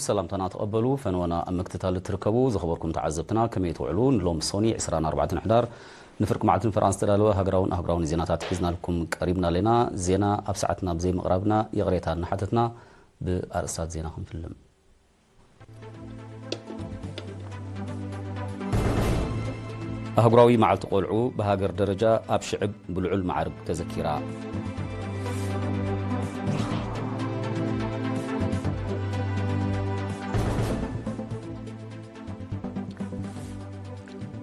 ሰላምታና ተቐበሉ። ፈነወና ኣብ ምክትታል እትርከቡ ዝኸበርኩም ተዓዘብትና ከመይ ትውዕሉ? ንሎም ሶኒ ዕስራን ኣርባዕተን ሕዳር ንፍርቂ መዓልትን ፈራን ዝተዳለወ ሃገራውን ኣህጉራውን ዜናታት ሒዝናልኩም ቀሪብና ኣለና። ዜና ኣብ ሰዓትና ብዘይ ምቕራብና ይቕሬታ እናሓተትና ብኣርእስታት ዜና ክንፍልም። ኣህጉራዊ መዓልቲ ቆልዑ ብሃገር ደረጃ ኣብ ሽዕብ ብልዑል ማዕርግ ተዘኪራ።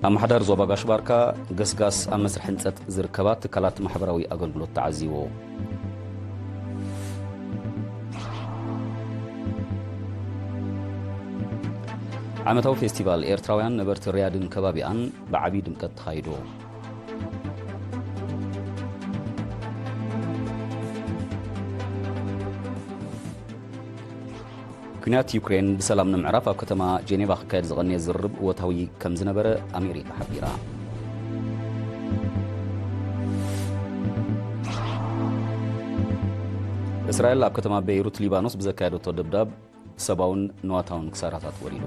ኣመሓዳሪ ዞባ ጋሽ ባርካ ገስጋስ ኣብ መስርሕ ህንጸት ዝርከባ ትካላት ማሕበራዊ ኣገልግሎት ተዓዚቡ። ዓመታዊ ፌስቲቫል ኤርትራውያን ነበርቲ ሪያድን ከባቢኣን ብዓቢ ድምቀት ተኻይዱ። ኩናት ዩክሬን ብሰላም ንምዕራፍ ኣብ ከተማ ጄኔቫ ክካየድ ዝቐነየ ዝርርብ እወታዊ ከም ዝነበረ ኣሜሪካ ሓቢራ። እስራኤል ኣብ ከተማ ቤይሩት ሊባኖስ ብዘካየደቶ ደብዳብ ሰብኣውን ንዋታውን ክሳራታት ወሪዱ።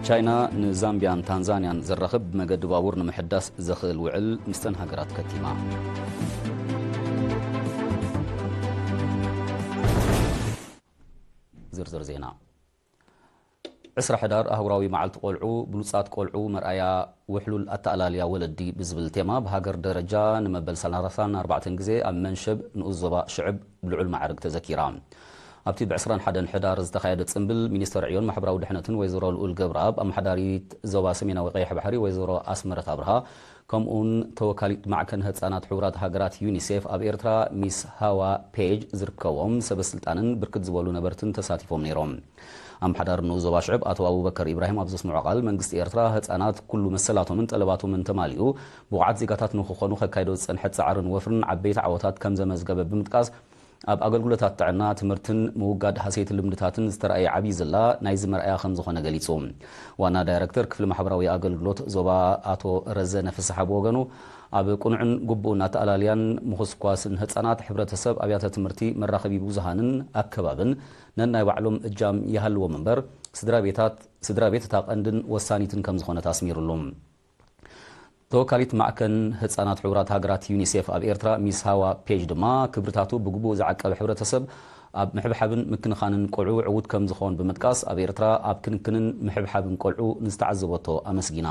ቻይና ንዛምቢያን ታንዛንያን ዘራኽብ ብመገዲ ባቡር ንምሕዳስ ዘኽእል ውዕል ምስተን ሃገራት ከቲማ። ዝርዝር ዜና። ዕስራ ሕዳር ኣህጉራዊ መዓልቲ ቆልዑ፣ ብሉጻት ቆልዑ መርኣያ ውሕሉል ኣተኣላልያ ወለዲ ብዝብል ቴማ ብሃገር ደረጃ ንመበል ሰላሳን ኣርባዕተን ግዜ ኣብ መንሸብ ንኡስ ዞባ ሽዕብ ብልዑል ማዕርግ ተዘኪራ። ኣብቲ ብ ዕስራን ሓደን ሕዳር ዝተኻየደ ጽምብል ሚኒስተር ዕዮን ማሕበራዊ ድሕነትን ወይዘሮ ልኡል ገብረኣብ፣ ኣመሓዳሪት ዞባ ሰሜናዊ ቀይሕ ባሕሪ ወይዘሮ ኣስመረት ኣብርሃ፣ ከምኡውን ተወካሊት ማዕከን ህጻናት ሕቡራት ሃገራት ዩኒሴፍ ኣብ ኤርትራ ሚስ ሃዋ ፔጅ ዝርከቦም ሰበስልጣንን ብርክት ዝበሉ ነበርትን ተሳቲፎም ነይሮም። ኣመሓዳሪ ንኡስ ዞባ ሽዕብ ኣቶ ኣቡበከር ኢብራሂም ኣብ ዘስምዖ ቃል፣ መንግስቲ ኤርትራ ህጻናት ኩሉ መሰላቶምን ጠለባቶምን ተማሊኡ ብቑዓት ዜጋታት ንክኾኑ ከካይዶ ዝጸንሐ ጻዕርን ወፍርን ዓበይቲ ዓወታት ከም ዘመዝገበ ብምጥቃስ፣ ኣብ ኣገልግሎታት ጥዕና፣ ትምህርትን ምውጋድ ሃሰይቲ ልምድታትን ዝተራእየ ዓብዪ ዝላ ናይዚ መርኣያ ከም ዝኾነ ገሊጹ። ዋና ዳይረክተር ክፍሊ ማሕበራዊ ኣገልግሎት ዞባ ኣቶ ረዘነ ፍስሓ ብወገኑ፣ ኣብ ቅኑዕን ግቡእን ኣተኣላልያን ምኹስኳስን ህጻናት፣ ሕብረተሰብ፣ ኣብያተ ትምህርቲ፣ መራኸቢ ብዙሃንን ኣከባብን ነናይ ባዕሎም እጃም ይሃልዎም እምበር፣ ስድራ ቤታት፣ ስድራ ቤት እታ ቀንድን ወሳኒትን ከም ዝኾነት ኣስሚሩሉ። ተወካሊት ማዕከን ህጻናት ሕቡራት ሃገራት ዩኒሴፍ ኣብ ኤርትራ ሚስ ሃዋ ፔጅ ድማ፣ ክብርታቱ ብግቡእ ዝዓቀበ ሕብረተሰብ ኣብ ምሕብሓብን ምክንኻንን ቆልዑ ዕዉት ከም ዝኾን ብምጥቃስ፣ ኣብ ኤርትራ ኣብ ክንክንን ምሕብሓብን ቆልዑ ንዝተዓዘበቶ ኣመስጊና።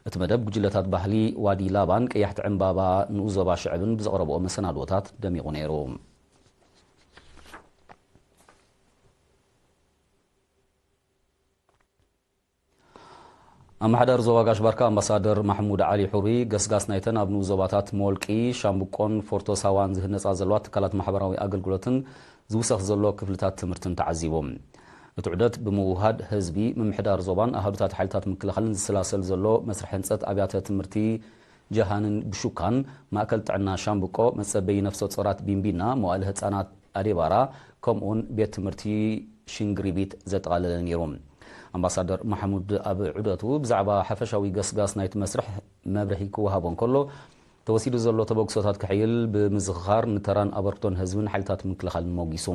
እቲ መደብ ጉጅለታት ባህሊ ዋዲ ላባን ቀያሕቲ ዕምባባ ንኡስ ዞባ ሽዕብን ብዘቕረብኦ መሰናድኦታት ደሚቑ ነይሩ። ኣመሓዳሪ ዞባ ጋሽ ባርካ ኣምባሳደር ማሕሙድ ዓሊ ሑሪ፣ ገስጋስ ናይተን ኣብ ንኡስ ዞባታት ሞልቂ፣ ሻምብቆን ፎርቶ ሳዋን ዝህነጻ ዘለዋ ትካላት ማሕበራዊ ኣገልግሎትን ዝውሰኽ ዘሎ ክፍልታት ትምህርትን ተዓዚቡ። እቲ ዑደት ብምውህሃድ ህዝቢ፣ ምምሕዳር ዞባን ኣሃዱታት ሓይልታት ምክልኻልን ዝሰላሰል ዘሎ መስርሕ ህንጸት ኣብያተ ትምህርቲ ጀሃንን ብሹካን፣ ማእከል ጥዕና ሻምብቆ፣ መጸበዪ ነፍሰ ጾራት ቢምቢና፣ መዋእለ ህጻናት ኣዴባራ፣ ከምኡውን ቤት ትምህርቲ ሽንግሪቢት ዘጠቓለለ ነይሩ። ኣምባሳደር ማሕሙድ ኣብ ዑደቱ ብዛዕባ ሓፈሻዊ ገስጋስ ናይቲ መስርሕ መብርሂ ክወሃቦ እንከሎ፣ ተወሲዱ ዘሎ ተበግሶታት ክሕይል ብምዝኽኻር ንተራን ኣበርክቶን ህዝብን ሓይልታት ምክልኻልን ሞጊሱ።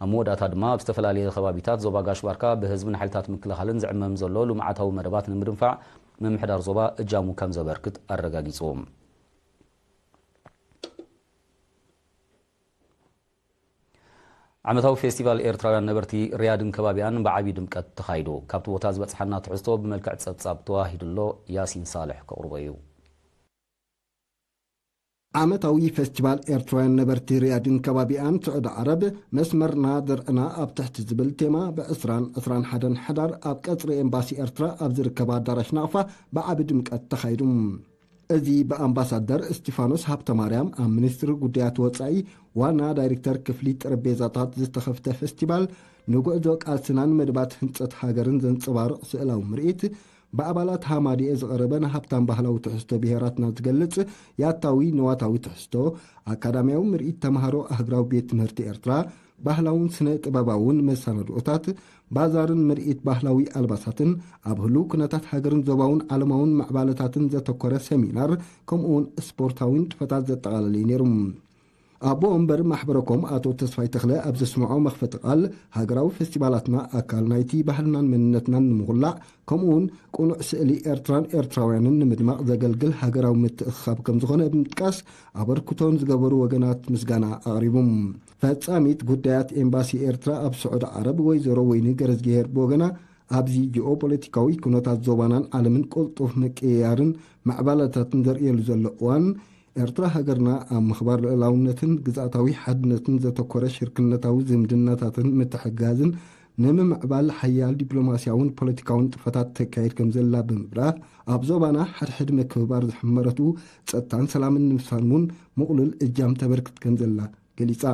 ኣብ መወዳእታ ድማ ኣብ ዝተፈላለየ ከባቢታት ዞባ ጋሽ ባርካ ብህዝብን ሓይልታት ምክልኻልን ዝዕመም ዘሎ ልምዓታዊ መደባት ንምድንፋዕ ምምሕዳር ዞባ እጃሙ ከም ዘበርክት ኣረጋጊጹ። ዓመታዊ ፌስቲቫል ኤርትራውያን ነበርቲ ሪያድን ከባቢኣን ብዓቢ ድምቀት ተኻይዱ። ካብቲ ቦታ ዝበጽሓና ትሕዝቶ ብመልክዕ ጸብጻብ ተዋሂዱ ኣሎ፣ ያሲን ሳልሕ ከቕርቦ እዩ። ዓመታዊ ፌስቲቫል ኤርትራውያን ነበርቲ ሪያድን ከባቢኣን ስዑዲ ዓረብ፣ መስመርና ዘርእና ኣብ ትሕቲ ዝብል ቴማ ብ ዕስራን ዕስራን ሓደን ሕዳር ኣብ ቀጽሪ ኤምባሲ ኤርትራ ኣብ ዝርከብ ኣዳራሽ ናቕፋ ብዓቢ ድምቀት ተኻይዱ። እዚ ብኣምባሳደር እስቲፋኖስ ሃብተማርያም ኣብ ሚኒስትሪ ጉዳያት ወጻኢ ዋና ዳይሬክተር ክፍሊ ጠረጴዛታት ዝተኸፍተ ፌስቲቫል፣ ንጉዕዞ ቃልስናን መደባት ህንጸት ሃገርን ዘንጸባርቕ ስእላዊ ምርኢት፣ ብኣባላት ሃማዲኤ ዝቐረበ ንሃብታም ባህላዊ ትሕዝቶ ብሄራትና ዝገልጽ ያታዊ ንዋታዊ ትሕዝቶ፣ ኣካዳሚያዊ ምርኢት ተምሃሮ ኣህግራዊ ቤት ትምህርቲ ኤርትራ፣ ባህላውን ስነ ጥበባውን መሰናድኦታት፣ ባዛርን ምርኢት ባህላዊ ኣልባሳትን፣ ኣብ ህሉው ኩነታት ሃገርን ዞባውን ዓለማውን ምዕባለታትን ዘተኮረ ሰሚናር፣ ከምኡውን ስፖርታዊ ንጥፈታት ዘጠቓለለ እዩ ነይሩ። ኣቦ ወንበር ማሕበረኮም ኣቶ ተስፋይ ተኽለ ኣብ ዘስምዖ መኽፈቲ ቃል፣ ሃገራዊ ፌስቲቫላትና ኣካል ናይቲ ባህልናን መንነትናን ንምኹላዕ፣ ከምኡውን ቅኑዕ ስእሊ ኤርትራን ኤርትራውያንን ንምድማቕ ዘገልግል ሃገራዊ ምትእኽኻብ ከም ዝኾነ ብምጥቃስ፣ ኣበርክቶን ዝገበሩ ወገናት ምስጋና ኣቕሪቡ። ፈጻሚት ጉዳያት ኤምባሲ ኤርትራ ኣብ ስዑዲ ዓረብ ወይዘሮ ወይኒ ገረዝግሄር ብወገና፣ ኣብዚ ጂኦፖለቲካዊ ኩነታት ዞባናን ዓለምን ቅልጡፍ ምቅይያርን ምዕባለታትን ዘርእየሉ ዘሎ እዋን፣ ኤርትራ ሃገርና ኣብ ምኽባር ልኡላውነትን ግዝኣታዊ ሓድነትን ዘተኮረ ሽርክነታዊ ዝምድናታትን ምትሕግጋዝን ንምምዕባል ሓያል ዲፕሎማስያውን ፖለቲካውን ጥፈታት ተካይድ ከም ዘላ ብምብራህ፣ ኣብ ዞባና ሓድሕድ ምክብባር ዝሕመረቱ ጸጥታን ሰላምን ንምስፋን እውን ምቕሉል እጃም ተበርክት ከም ዘላ ገሊጻ።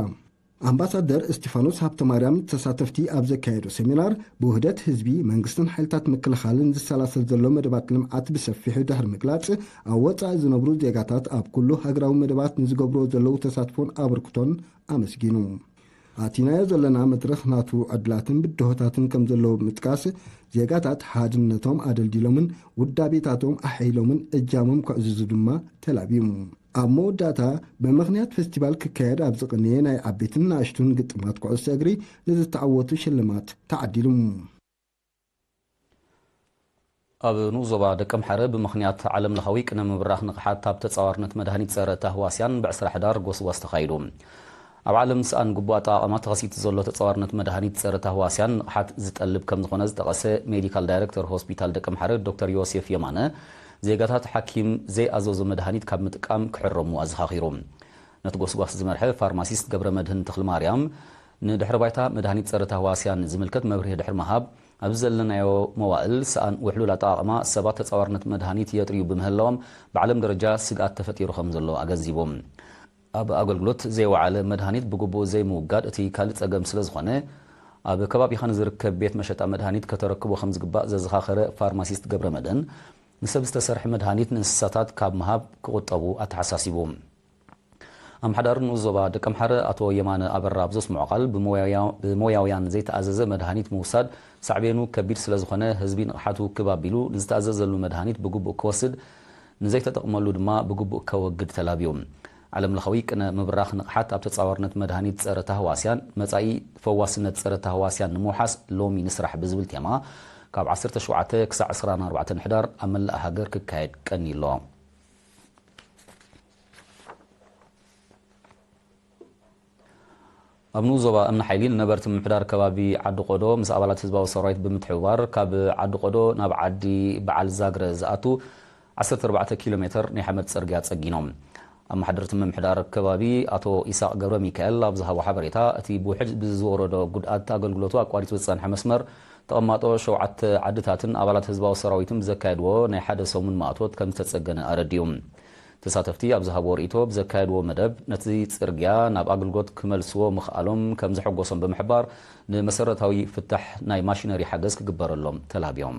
ኣምባሳደር እስጢፋኖስ ሃብተማርያም ተሳተፍቲ ኣብ ዘካየዶ ሴሚናር፣ ብውህደት ህዝቢ፣ መንግስትን ሓይልታት ምክልኻልን ዝሰላሰል ዘሎ መደባት ልምዓት ብሰፊሑ ድሕሪ ምግላጽ፣ ኣብ ወጻኢ ዝነብሩ ዜጋታት ኣብ ኩሉ ሃገራዊ መደባት ንዝገብርዎ ዘለዉ ተሳትፎን ኣበርክቶን ኣመስጊኑ። ኣቲናዮ ዘለና መድረኽ ናቱ ዕድላትን ብድሆታትን ከም ዘለዎ ብምጥቃስ፣ ዜጋታት ሓድነቶም ኣደልዲሎምን ውዳቤታቶም ኣሐይሎምን እጃሞም ከዕዝዙ ድማ ተላብዩ። ኣብ መወዳእታ፣ ብምኽንያት ፌስቲቫል ክካየድ ኣብ ዝቕነየ ናይ ዓበይትን ንኣሽቱን ግጥማት ኩዕሶ እግሪ ንዝተዓወቱ ሽልማት ተዓዲሉ። ኣብ ንኡስ ዞባ ደቀምሓረ ብምኽንያት ዓለምለኻዊ ቅነ ምብራኽ ንቕሓት ኣብ ተጻዋርነት መድሃኒት ጸረ ታህዋስያን ብዕስራ ሕዳር ጎስጓስ ተኻይዱ። ኣብ ዓለም ሰኣን ግቡእ ኣጠቓቕማ ተኸሲቱ ዘሎ ተጻዋርነት መድሃኒት ጸረ ታህዋስያን ንቕሓት ዝጠልብ ከም ዝኾነ ዝጠቐሰ ሜዲካል ዳይሬክተር ሆስፒታል ደቀምሓረ ዶክተር ዮሴፍ የማነ፣ ዜጋታት ሓኪም ዘይኣዘዞ መድሃኒት ካብ ምጥቃም ክሕረሙ ኣዘኻኺሩ። ነቲ ጎስጓስ ዝመርሐ ፋርማሲስት ገብረ መድህን ተኽለማርያም፣ ንድሕረ ባይታ መድሃኒት ጸረ ታህዋስያን ዝምልከት መብርሂ ድሕሪ ምሃብ፣ ኣብዚ ዘለናዮ መዋእል ሰኣን ውሕሉል ኣጠቓቕማ ሰባት ተጻዋርነት መድሃኒት የጥርዩ ብምህላዎም፣ ብዓለም ደረጃ ስግኣት ተፈጢሩ ከም ዘሎ ኣገንዚቡ። ኣብ ኣገልግሎት ዘይወዓለ መድሃኒት ብግቡእ ዘይምውጋድ እቲ ካልእ ጸገም ስለ ዝኾነ፣ ኣብ ከባቢኻ ንዝርከብ ቤት መሸጣ መድሃኒት ከተረክቦ ከም ዝግባእ ዘዘኻኸረ ፋርማሲስት ገብረ መድህን፣ ንሰብ ዝተሰርሐ መድሃኒት ንእንስሳታት ካብ ምሃብ ክቑጠቡ ኣተሓሳሲቡ። ኣምሓዳሪ ንኡስ ዞባ ደቀምሓረ ኣቶ የማነ ኣበራ ኣብ ዘስምዖ ቃል፣ ብሞያውያ-፣ ብሞያውያን ዘይተኣዘዘ መድሃኒት ምውሳድ ሳዕቤኑ ከቢድ ስለ ዝኾነ፣ ህዝቢ ንቕሓቱ ክብ ኣቢሉ ንዝተኣዘዘሉ መድሃኒት ብግቡእ ክወስድ፣ ንዘይተጠቕመሉ ድማ ብግቡእ ከወግድ ተላብዩ። ዓለምለኻዊ ቅነ ምብራኽ ንቕሓት ኣብ ተጻዋርነት መድሃኒት ጸረ ታህዋስያን፣ መጻኢ ፈዋስነት ጸረ ታህዋስያን ንምውሓስ ሎሚ ንስራሕ ብዝብል ቴማ፣ ካብ ዓሰርተ ሸውዓተ ክሳዕ ዕስራን ኣርባዕተን ሕዳር ኣብ መላእ ሃገር ክካየድ ቀንዩ ኣሎ። ኣብ ንኡስ ዞባ እምኒ ሓይሊ ንነበርቲ ምምሕዳር ከባቢ ዓዲ ቆዶ ምስ ኣባላት ህዝባዊ ሰራዊት ብምትሕብባር ካብ ዓዲ ቆዶ ናብ ዓዲ በዓል ዛግረ ዝኣቱ ዓሰርተ ኣርባዕተ ኪሎ ሜተር ናይ ሓመድ ጽርግያ ጸጊኖም። ኣመሓደርቲ ምምሕዳር ከባቢ ኣቶ ኢሳቕ ገብረ ሚካኤል ኣብ ዝሃቦ ሓበሬታ፣ እቲ ብውሕድ ብዝወረዶ ጉድኣት ኣገልግሎቱ ኣቋሪጹ ዝጸንሐ መስመር ተቐማጦ ሸውዓተ ዓድታትን ኣባላት ህዝባዊ ሰራዊትን ብዘካየድዎ ናይ ሓደ ሰሙን ማእቶት ከም ዝተጸገነ ኣረዲኡ። ተሳተፍቲ ኣብ ዝሃብዎ ርእይቶ፣ ብዘካየድዎ መደብ ነቲ ጽርግያ ናብ ኣገልግሎት ክመልስዎ ምኽኣሎም ከም ዘሐጎሶም ብምሕባር፣ ንመሰረታዊ ፍታሕ ናይ ማሽነሪ ሓገዝ ክግበረሎም ተላብዮም።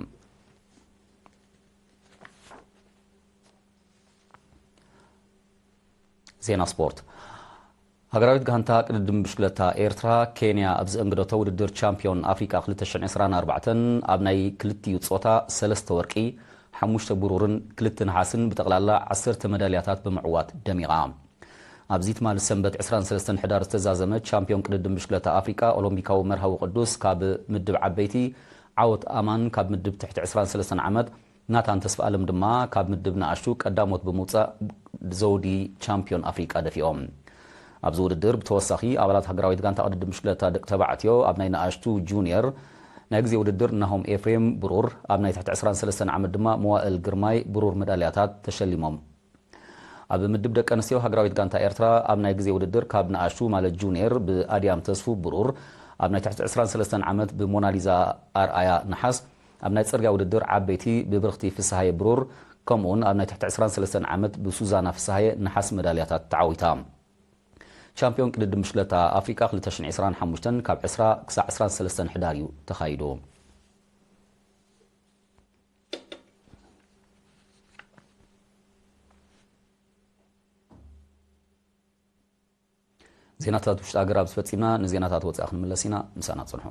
ዜና ስፖርት። ሃገራዊት ጋንታ ቅድድም ብሽክለታ ኤርትራ፣ ኬንያ ኣብ ዘእንግደቶ ውድድር ቻምፒዮን ኣፍሪቃ ክልተ ሽሕን ዕስራን ኣርባዕተን ኣብ ናይ ክልቲኡ ጾታ ሰለስተ ወርቂ፣ ሓሙሽተ ብሩርን ክልተ ነሓስን ብጠቕላላ ዓሰርተ መዳልያታት ብምዕዋት ደሚቓ። ኣብዚ ትማሊ ሰንበት ዕስራን ሰለስተን ሕዳር ዝተዛዘመ ቻምፒዮን ቅድድም ብሽክለታ ኣፍሪቃ ኦሎምፒካዊ መርሃዊ ቅዱስ ካብ ምድብ ዓበይቲ፣ ዓወት ኣማን ካብ ምድብ ትሕቲ ዕስራን ሰለስተን ዓመት፣ ናታን ተስፋ ኣለም ድማ ካብ ምድብ ንኣሽቱ ቀዳሞት ብምውጻእ ዘውዲ ቻምፒዮን ኣፍሪቃ ደፊኦም። ኣብዚ ውድድር ብተወሳኺ ኣባላት ሃገራዊት ጋንታ ቅድድም ብሽክለታ ደቂ ተባዕትዮ ኣብ ናይ ንኣሽቱ ጁኒየር ናይ ግዜ ውድድር ናሆም ኤፍሬም ብሩር፣ ኣብ ናይ ትሕቲ ዕስራን ሰለስተን ዓመት ድማ መዋእል ግርማይ ብሩር መዳልያታት ተሸሊሞም። ኣብ ምድብ ደቂ ኣንስትዮ ሃገራዊት ጋንታ ኤርትራ ኣብ ናይ ግዜ ውድድር ካብ ንኣሽቱ ማለት ጁኒየር ብኣድያም ተስፉ ብሩር፣ ኣብ ናይ ትሕቲ ዕስራን ሰለስተን ዓመት ብሞናሊዛ ኣርኣያ ነሓስ፣ ኣብ ናይ ጽርግያ ውድድር ዓበይቲ ብብርኽቲ ፍስሃየ ብሩር፣ ከምኡውን ኣብ ናይ ትሕቲ ዕስራን ሰለስተን ዓመት ብሱዛና ፍስሃየ ነሓስ መዳልያታት ተዓዊታ። ቻምፒዮን ቅድድም ብሽክለታ ኣፍሪቃ ክልተ ሽሕን ዕስራን ሓሙሽተን ካብ ዕስራ ክሳዕ ዕስራን ሰለስተን ሕዳር እዩ ተኻይዱ። ዜናታት ውሽጢ ሃገር ኣብዚ ፈጺምና፣ ንዜናታት ወጻኢ ክንምለስ ኢና። ምሳና ጽንሑ።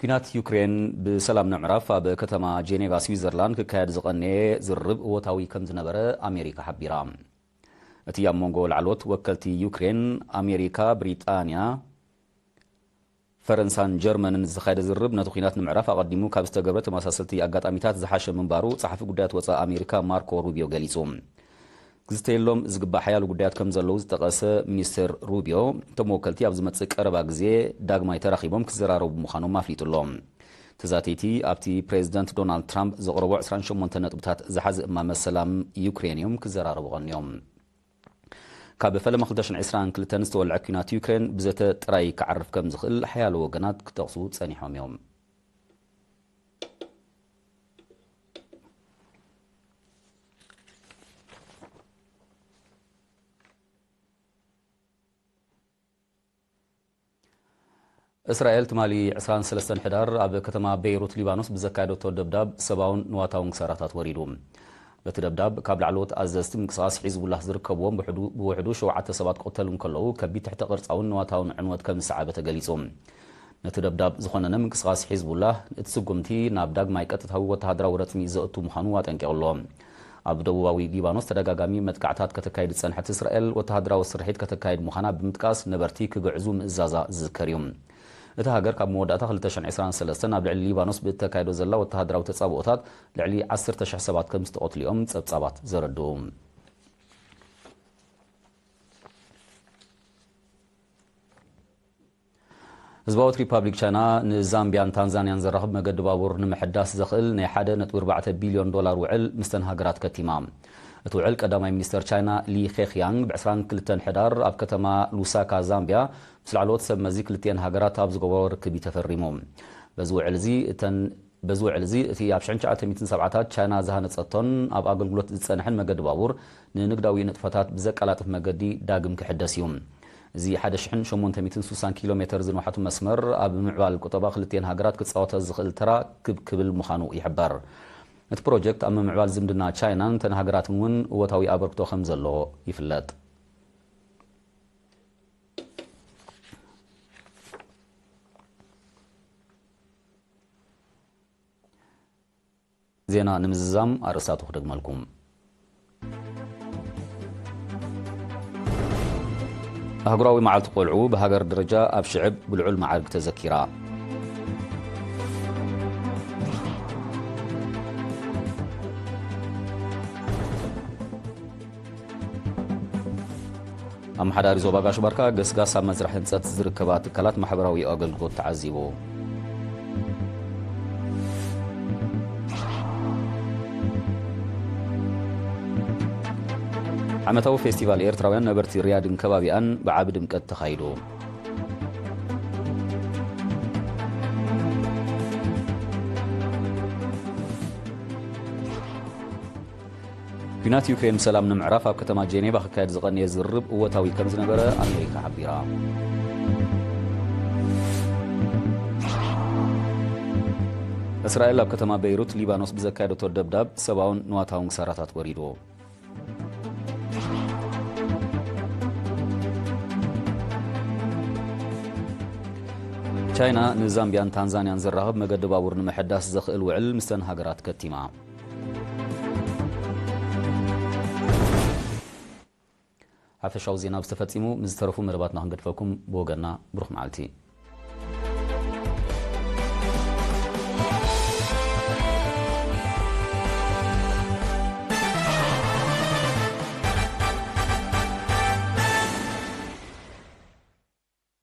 ኲናት ዩክሬን ብሰላም ንምዕራፍ ኣብ ከተማ ጄኔቫ ስዊዘርላንድ ክካየድ ዝቐነየ ዝርርብ እወታዊ ከም ዝነበረ ኣሜሪካ ሓቢራ። እቲ ኣብ መንጎ ላዕለዎት ወከልቲ ዩክሬን፣ ኣሜሪካ፣ ብሪጣንያ፣ ፈረንሳን ጀርመንን ዝተኻየደ ዝርርብ ነቲ ኲናት ንምዕራፍ ኣቐዲሙ ካብ ዝተገብረ ተመሳሰልቲ ኣጋጣሚታት ዝሓሸ ምንባሩ ጸሓፊ ጉዳያት ወጻኢ ኣሜሪካ ማርኮ ሩቢዮ ገሊጹ። ክዝተየሎም ዝግባእ ሓያሎ ጉዳያት ከም ዘለዉ ዝጠቐሰ ሚኒስትር ሩቢዮ፣ እቶም ወከልቲ ኣብ ዝመጽእ ቀረባ ግዜ ዳግማይ ተራኺቦም ክዘራረቡ ምዃኖም ኣፍሊጡ ኣሎ። ተዛተይቲ ኣብቲ ፕሬዚደንት ዶናልድ ትራምፕ ዘቕረቦ ዕስራን ሸሞንተን ነጥብታት ዝሓዘ እማመ ሰላም ዩክሬን እዮም ክዘራረቡ ቀንዮም። ካብ ፈለማ ክልተ ሽሕን ዕስራን ክልተን ዝተወልዐ ኲናት ዩክሬን ብዘተ ጥራይ ክዓርፍ ከም ዝኽእል ሓያሎ ወገናት ክጠቕሱ ጸኒሖም እዮም። እስራኤል ትማሊ ዕስራን ሰለስተን ሕዳር ኣብ ከተማ ቤይሩት ሊባኖስ ብዘካየደቶ ደብዳብ ሰብኣውን ንዋታውን ክሳራታት ወሪዱ። በቲ ደብዳብ ካብ ላዕለዎት ኣዘዝቲ ምንቅስቓስ ሒዝቡላህ ዝርከብዎም ብውሕዱ ሸውዓተ ሰባት ክቕተሉ እንከለዉ ከቢድ ትሕተ ቅርጻውን ንዋታውን ዕንወት ከም ዝሰዓበ ተገሊጹ። ነቲ ደብዳብ ዝኾነነ ምንቅስቓስ ሒዝቡላህ እቲ ስጉምቲ ናብ ዳግማይ ቀጥታዊ ወተሃደራዊ ረጽሚ ዘእቱ ምዃኑ ኣጠንቂቑ ኣሎ። ኣብ ደቡባዊ ሊባኖስ ተደጋጋሚ መጥቃዕታት ከተካይድ ዝጸንሐት እስራኤል ወተሃደራዊ ስርሒት ከተካይድ ምዃና ብምጥቃስ ነበርቲ ክግዕዙ ምእዛዛ ዝዝከር እዩ። እታ ሃገር ካብ መወዳእታ ክልተ ሽሕን ዕስራን ሰለስተን ኣብ ልዕሊ ሊባኖስ ብእተካይዶ ዘላ ወተሃደራዊ ተጻብኦታት ልዕሊ ዓሰርተ ሽሕ ሰባት ከም ዝተቐትሉ እዮም ጸብጻባት ዘረድኡ። ህዝባዊት ሪፓብሊክ ቻይና ንዛምቢያን ታንዛንያን ዘራኽብ መገዲ ባቡር ንምሕዳስ ዘኽእል ናይ ሓደ ነጥቢ ኣርባዕተ ቢልዮን ዶላር ውዕል ምስተን ሃገራት ከቲማ። እቲ ውዕል ቀዳማይ ሚኒስተር ቻይና ሊ ኬክያንግ ብዕስራን ክልተን ሕዳር ኣብ ከተማ ሉሳካ ዛምቢያ ምስ ላዕለዎት ሰብ መዚ ክልቲኤን ሃገራት ኣብ ዝገበሮ ርክብ እዩ ተፈሪሙ። በዚ ውዕል እዚ እተን በዚ ውዕል እዚ እቲ ኣብ ሽሕን ትሽዓተ ሚእትን ሰብዓታት ቻይና ዝሃነጸቶን ኣብ ኣገልግሎት ዝጸንሐን መገዲ ባቡር ንንግዳዊ ንጥፈታት ብዘቀላጥፍ መገዲ ዳግም ክሕደስ እዩ። እዚ ሓደ ሽሕን ሸሞንተ ሚእትን ስሳን ኪሎ ሜተር ዝንውሓቱ መስመር ኣብ ምምዕባል ቁጠባ ክልቲኤን ሃገራት ክጻወቶ ዝኽእል ተራ ክብ ክብል ምዃኑ ይሕበር። እቲ ፕሮጀክት ኣብ ምምዕባል ዝምድና ቻይናን እተን ሃገራትን እውን እወታዊ ኣበርክቶ ከም ዘለዎ ይፍለጥ። ዜና ንምዝዛም ኣርእስታቱ ክደግመልኩም። ኣህጉራዊ መዓልቲ ቆልዑ ብሃገር ደረጃ ኣብ ሽዕብ ብልዑል መዓርግ ተዘኪራ። ኣመሓዳሪ ዞባ ጋሽ ባርካ ገስጋስ ኣብ መስርሕ ህንጸት ዝርከባ ትካላት ማሕበራዊ ኣገልግሎት ተዓዚቡ። ዓመታዊ ፌስቲቫል ኤርትራውያን ነበርቲ ሪያድን ከባቢኣን ብዓቢ ድምቀት ተኻይዱ። ኲናት ዩክሬን ብሰላም ንምዕራፍ ኣብ ከተማ ጄኔቫ ክካየድ ዝቐነየ ዝርርብ እወታዊ ከም ዝነበረ ኣሜሪካ ሓቢራ። እስራኤል ኣብ ከተማ ቤይሩት ሊባኖስ ብዘካየደቶ ደብዳብ ሰብኣውን ንዋታውን ክሳራታት ወሪዱ። ቻይና ንዛምቢያን ታንዛንያን ዘራኽብ መገዲ ባቡር ንምሕዳስ ዘኽእል ውዕል ምስተን ሃገራት ከቲማ። ሓፈሻዊ ዜና ብዝተፈጺሙ፣ ምስ ዝተረፉ መደባትና ክንገድፈኩም ብወገንና ብሩኽ መዓልቲ።